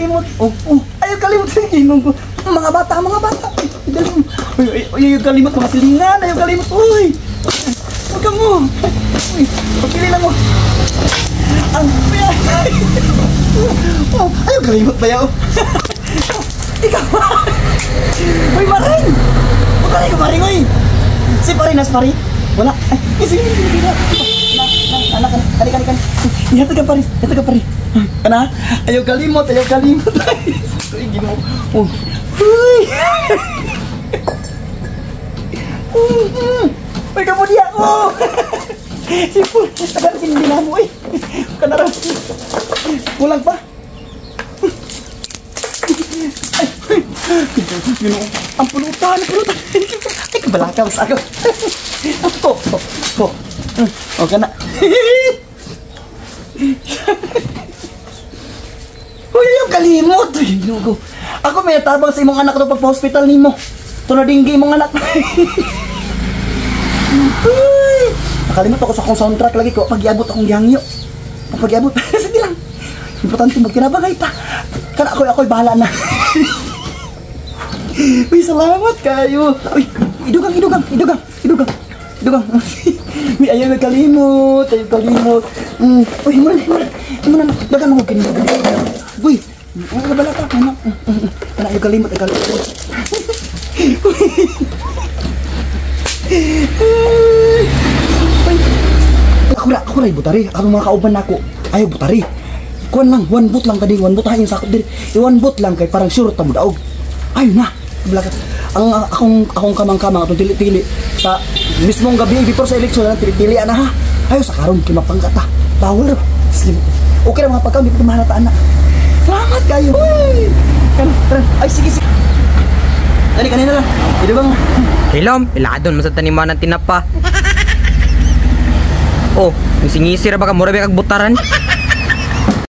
kalimot. Oh, oh, ayaw kalimot sa ginoo ko. Mga bata, mga bata. Ay, dali mo. Uy, uy, uy, ayaw kalimot mga silingan, ayaw kalimot. Uy. Huwag ka mo. Uy, pagpili lang mo. Ang oh, ayaw kalimot ba yaw? Ikaw. Uy, maring! Huwag ka rin, maring, uy! Si pare, nas pare. Wala. Ay, eh, sige, sige, sige. Na, na, anak, anak, anak, anak, anak. Ihatag ka pare, ihatag ka pare. Kana, ayaw kalimot, ayaw kalimot. Ay, Ginoo. Oh. Uy! Uy, kamo diya. Oh! Sipol, tagal hindi na mo, eh. Kanara. Kulang pa. Ay, ay. Ginoo, ang pulutan, ang pulutan. Ay, kabalaka, mas ako. Ko, ko, ko. Okay na. Uy, ayaw kalimot. Ay, Ginoo ko. Ako may tabang sa imong anak to pagpa-hospital nimo. Tunadinggi imong anak. Uy! Nakalimot ako sa akong soundtrack lagi ko. Pagiabot akong gihangyo. Pag-iabot. Sige lang. Importante magkinabangay ta. Kana ako'y bahala na. Uy, salamat kayo. Uy, idugang, idugang, idugang, idugang. Idugang. Uy, ayaw nagkalimot, ayaw kalimot. Uy, muna, muna. Muna, dagan mo kini. Uy, ang kabala ka, anak. Anak, ayaw kalimot, ayaw kalimot. Uy. Ako ra butari. Ako mga kauban nako. Ayaw butari. Kuan lang, one boot lang kadi, one boot ha yung sakop diri. I one boot lang kay parang sure ta mo daog. Ayo na. Bala ka. Ang akong kamang-kamang atong tili-tili sa mismong gabi before sa eleksyon na tili-tili ana ha. Ayo sa karon kay mapangka ta. Bawal ra. Slim. Okay ra mga pagkaon di pa mahalata ana. Salamat kayo. Uy. Kan, tara. Ay sige sige. Dali kanina lang. Ito bang Hilom, iladon man sa taniman ng tinapa. Oh, singisir ba ka mura ba kag butaran?